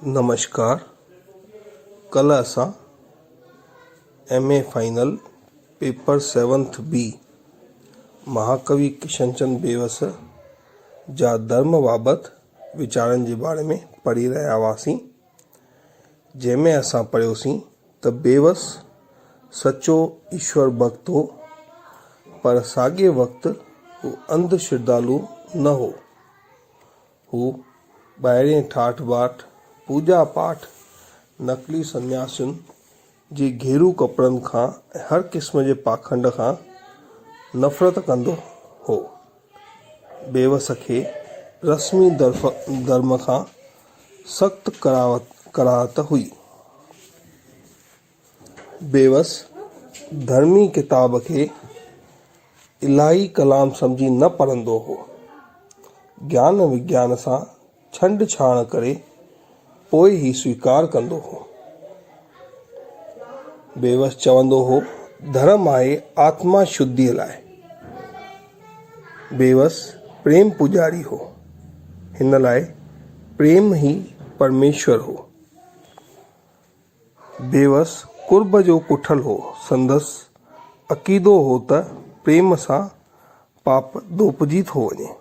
نمشڪار ڪلهه اسان M A final paper seventh B مهاڪوي Kishanchand بيوس جا ڌرم بابت ويچارن جي باري ۾ پڙهي رهيا هئاسين جنهن ۾ اسان پڙهيوسين ته بيوس سچو ايشور ڀڳت هو پر ساڳئي وقت هو انڌ شرڌالو نه هو. هو ٻاهرين ٺاٺ باٺ، پوڄا پاٺ، نقلي سنياسين جي گهيرو ڪپڙن کان ۽ هر قسم جي پاکنڊ کان نفرت ڪندو هو. بيوس کي رسمي ڌرم کان سخت ڪراهت هئي. بيوس ڌرمي ڪتاب کي الاهي ڪلام سمجهي نه پڙهندو هو. گيان وگيان سان ڇنڊ ڇاڻ ڪري پوء ئي سويڪار ڪندو هو. بيوس چوندو هو، ڌرم آهي آتما شڌيء لاء. بيوس پريم پوڄاري هو. هن لاء پريم ئي پرميشور هو. بيوس قرب جو ڪٺل هو. سندس عقيدو هو ته پريم سان پاپ ڌوپجي ٿو وڃي.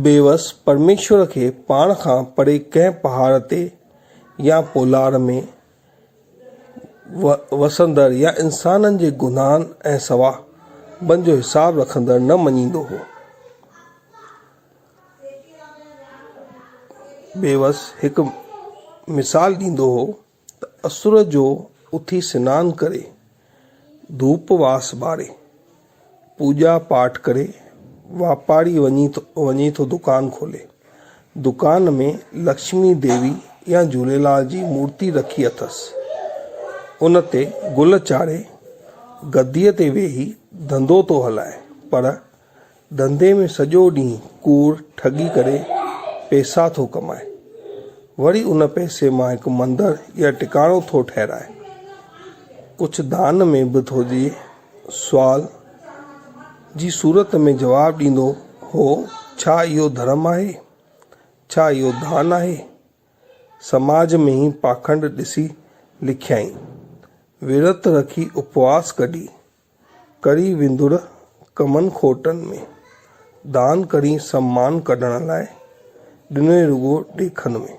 بيوس پرميشور کي پاڻ کان پري ڪنهن پهاڙ تي يا پولار ۾ وسندڙ يا انسانن جي گناهن ۽ ثوابن جو حساب رکندڙ نه مڃيندو هو. بيوس هڪ مثال ڏيندو هو ته اسر جو اٿي سنان ڪري، ڌوپ واس ٻاري، پوڄا پاٺ ڪري واپاري وڃي ٿو دڪان کولي. دڪان ۾ لڪشمي ديوي يا جهوليلال جي مورتي رکي اٿس. ان تي گل چاڙهي گديء تي ويهي ڌنڌو ٿو هلائي پر ڌنڌي ۾ سڄو ڏينهن ڪوڙ ٺڳي ڪري پئسا ٿو ڪمائي. وري ان پئسي مان هڪ مندر يا ٽڪاڻو ٿو ٺهرائي. ڪجهه دان ۾ به ٿو ڏئي. سوال جي صورت ۾ جواب ڏيندو هو، ڇا اهو ڌرم آهي؟ ڇا اهو دان آهي؟ سماج ۾ هي پاکنڊ ڏسي لکيائين، ورت رکي اپواس ڪڍي، ڪري وندر ڪمن کوٽن ۾، دان ڪرين سمان ڪڍڻ لاء، ڏنوئي رڳو ڏيکن ۾.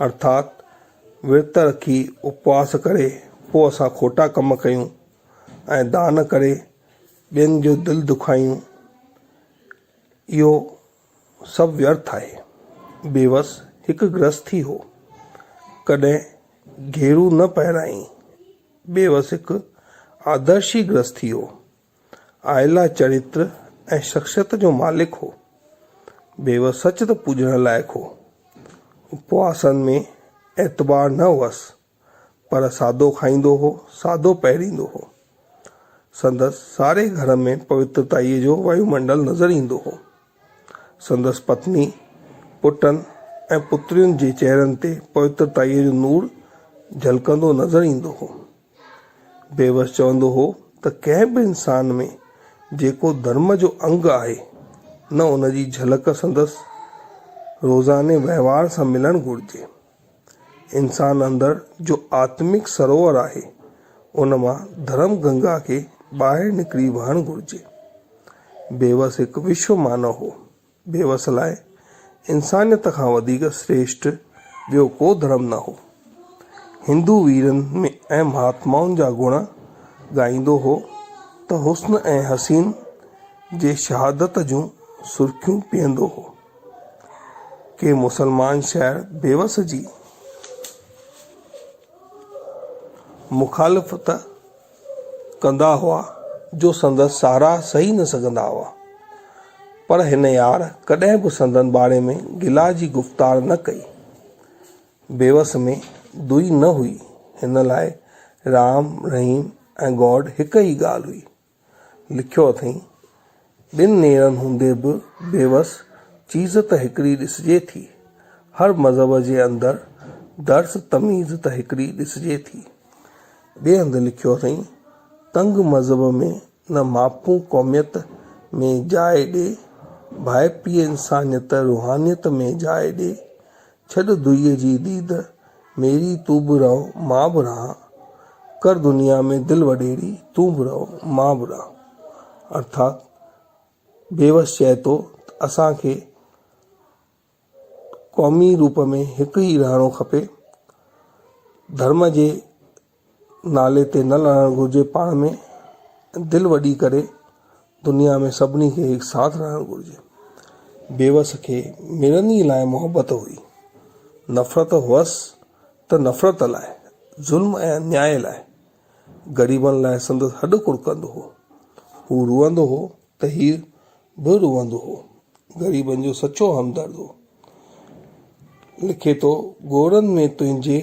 ارٿات ورت رکي اپواس ڪري پوء اسان کوٽا ڪم ڪيون ۽ دان ڪري ٻين جو دل دکايون اهو سڀ ويرٿ آهي. بيوس هڪ گرهستي هو. ڪڏهن گهيرو نه پهرايائين. بيوس هڪ آدرشي گرهستي هو. اعليٰ چريتر ۽ شخصيت جو مالڪ هو. بيوس سچ ته پوڄڻ لائق هو. اپواسن ۾ اعتبار نه هئس، پر سادو کائيندو هو، سادو پهريندو هو. سندس ساري گهر ۾ پوترتائيء جو وايومنڊل نظر ايندو هو. سندس پتني، پٽن ۽ پترين جي چهرن تي پوترتائيء جو نور جهلڪندو نظر ايندو هو. بيوس چوندو هو ته ڪنهن به انسان ۾ جيڪو ڌرم جو انگ آهي نه ان جي جهلڪ سندس روزاني وهنوار سان ملڻ گهرجي. انسان اندر جو آتمڪ سروور آهي ان مان ڌرم گنگا کي ٻاهر نڪري وهڻ گهرجي. بيوس هڪ وشو مانو هو. بيوس لاء انسانيت کان وڌيڪ سريشٽ ٻيو ڪو ڌرم نه هو. هندو ويرن ۽ مهاتمائن جا گڻ ڳائيندو هو ته حسن ۽ حسين جي شهادت جون سرخيون پيئندو هو. ڪي مسلمان شاعر بيوس جي مخالفت ڪندا هئا جو سندس ساراهه سهي نه سگهندا هئا. پر هن يار ڪڏهن به سندن باري ۾ گلا جي گفتار نه ڪئي. بيوس ۾ دوئي نه هئي. هن لاء رام، رحيم ۽ گاڊ هڪ ئي ڳالهه هئي. لکيو اٿئين، ٻن نيرن هوندي به بيوس چيز ته هڪڙي ڏسجي ٿي. هر مذهب جي اندر درس تميز ته هڪڙي ڏسجي ٿي. ٻئي هنڌ لکيو اٿئين، تنگ مذهب ۾ نه ماپون قوميت ۾ جاء ڏي، ڀائپي انسانيت روحانيت ۾ جاء ڏي، ڇڏ دوئي جي ديد، ميري تون به رهه مان به رهان، ڪر دنيا ۾ دل وڏيري، تون به رهه مان به رهان. ارٿات بيوس چئي ٿو ته اسان کي قومي روپ ۾ هڪ ئي رهڻو کپي، ڌرم جي نالي تي نه لڙڻ گهرجي پاڻ ۾ دل وڏي ڪري دنيا ۾ سڀني کي هڪ ساٿ رهڻ گهرجي. بيوس کي مڙني لاء محبت هئي، نفرت هئس ته نفرت لاء، ظلم ۽ انياء لاء. غريبن لاء سندس هڏ ڪڙڪندو هو. هو روئندو هو ته هير به روئندو هو. غريبن جو سچو همدرد هو. لکي ٿو، ڳوڙهن ۾ تنهنجي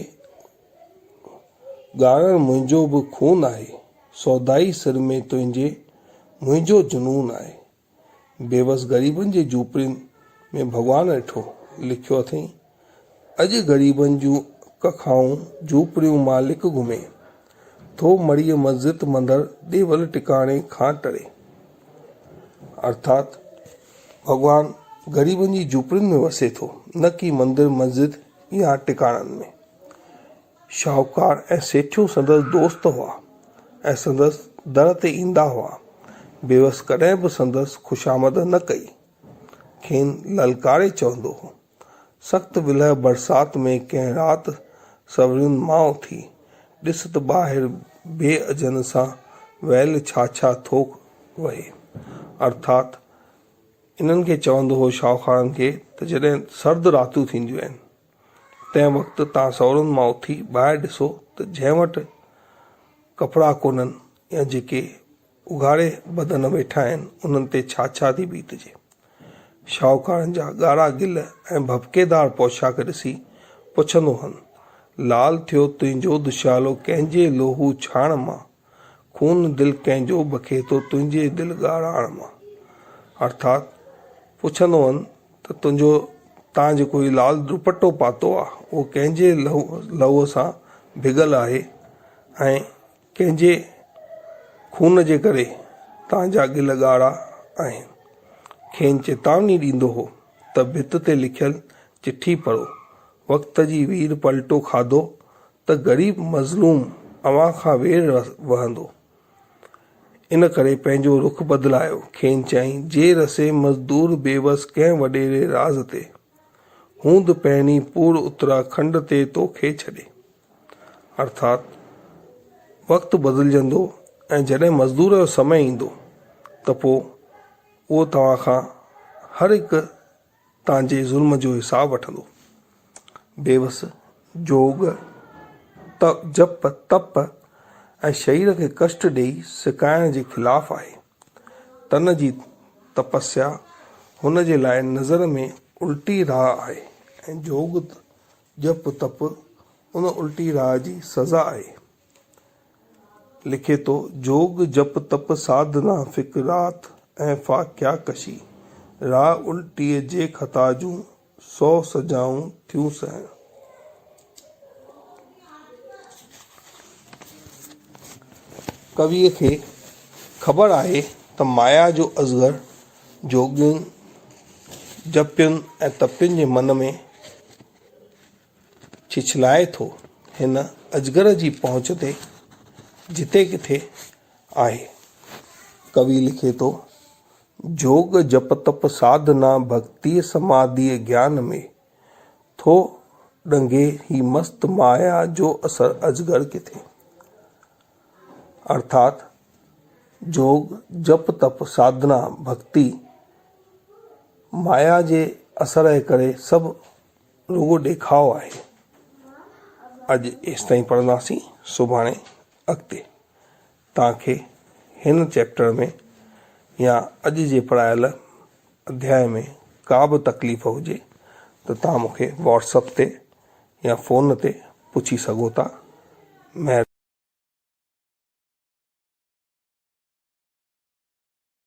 ڳاڙڻ منهنجو به خون آهي، سودائي سر ۾ تنهنجي منهنجو جنون آهي. بيوس غريبن جي جهوپڙين ۾ ڀڳوان ڏٺو، لکيو اٿئين، اڄ غريبن جون ڪکائون جهوپڙيون مالڪ گهمي ٿو، مڙيء مسجد مندر ديول ٽڪاڻي کان ٽري. ارٿات ڀڳوان غريبن جي جهوپڙين ۾ وسي ٿو، نه ڪي مندر مسجد يا ٽڪاڻن ۾. شاهوڪار ۽ سيٺيون سندس دوست هئا ۽ سندس در تي ايندا هئا. بيوس ڪڏهن به سندس خوشامد نه ڪئي. کين للڪاري چوندو هو. سخت ولهه برسات ۾ ڪنهن رات سورين مان اٿي، ڏس ته ٻاهر بي اجهن سان ويل ڇا ڇا ٿو وهي. ارٿات انهن کي چوندو هو شاهوڪارن کي ته جڏهن سرد راتيون ٿينديون آهن. تنهن وقت تان سورن مان اٿي ٻاهر ڏسو ته جنهن وٽ ڪپڙا ڪونهن يا جيڪي اگهاڙي بدن ويٺا آهن، انهن تي ڇا ڇا ٿي بيتجي. شاهوڪارن جا ڳاڙها ڳل ۽ ڀڀڪيدار پوشاڪ ڏسي پڇندو هن، لال ٿيو تنهنجو دشالو ڪنهن جي لوهو ڇاڻ مان، خون دل ڪنهن جو بکي ٿو تنهنجي دل ڳاڙهاڻ مان. ارٿات پڇندو هن ته تنهنجو تان جيڪو هي لال دوپٽو پاتو آ اهو ڪنهن جي لهوء سان ڀڳل آهي ۽ ڪنهن جي خون جي ڪري تان جا ڳل ڳاڙها آهن. کين چيتاوني ڏيندو هو ته ڀت تي لکيل چٺي پڙهو. وقت جي وير پلٽو کاڌو ته غريب مظلوم اوهان کان وير وهندو. ان ڪري پنهنجو رخ بدلايو. کين چيائين، جي رسي مزدور بيوس ڪنهن وڏيري راز تي، هوند پهرين پور اترا کنڊ تي توکي ڇڏي. ارٿات وقت بدلجندو ۽ جڏهن مزدور جو سمي ايندو ته پوء اهو توهان کان هر هڪ تان جي ظلم جو حساب وٺندو. بيوس، جوڳ، جپ، تپ ۽ شرير کي ڪشٽ ڏيئي سڪائڻ جي خلاف آهي. تن جي تپسيا هن جي لاء نظر ۾ الٽي راهه آهي ۽ جوڳ، جپ، تپ ان الٽي راهه جي سزا آهي. لکي ٿو، جوڳ، جپ، تپ، ساڌنا، فڪرات ۽ فاقيا ڪشي، راهه الٽيء جي خطا جون سو سزائون ٿيون سهن. ڪويء کي خبر آهي ته مايا جو اصغر جوڳين، جپين ۽ تپين جي من ۾ ڇڇلائي ٿو. هن اجگر جي پهچ تي جتي ڪٿي آهي. ڪوي لکي ٿو، جوڳ جپ تپ ساڌنا ڀڳتيء سماڌيء گيان ۾، ٿو ڏنگي هي مست مايا جو اثر اجگر ڪٿي. ارٿات جوڳ جپ تپ ساڌنا ڀڳتي مايا جي اثر جي ڪري سڀ رڳو ڏيکاء آهي. اڄ ايستائين پڙهنداسين سڀاڻي اڳتي. توهان کي هن چيپٽر ۾ يا اڄ جي پڙهايل اڌياء ۾ ڪا به تڪليف هجي ته توهان مون کي واٽس اپ تي يا فون تي پڇي سگهو ٿا. مهرباني.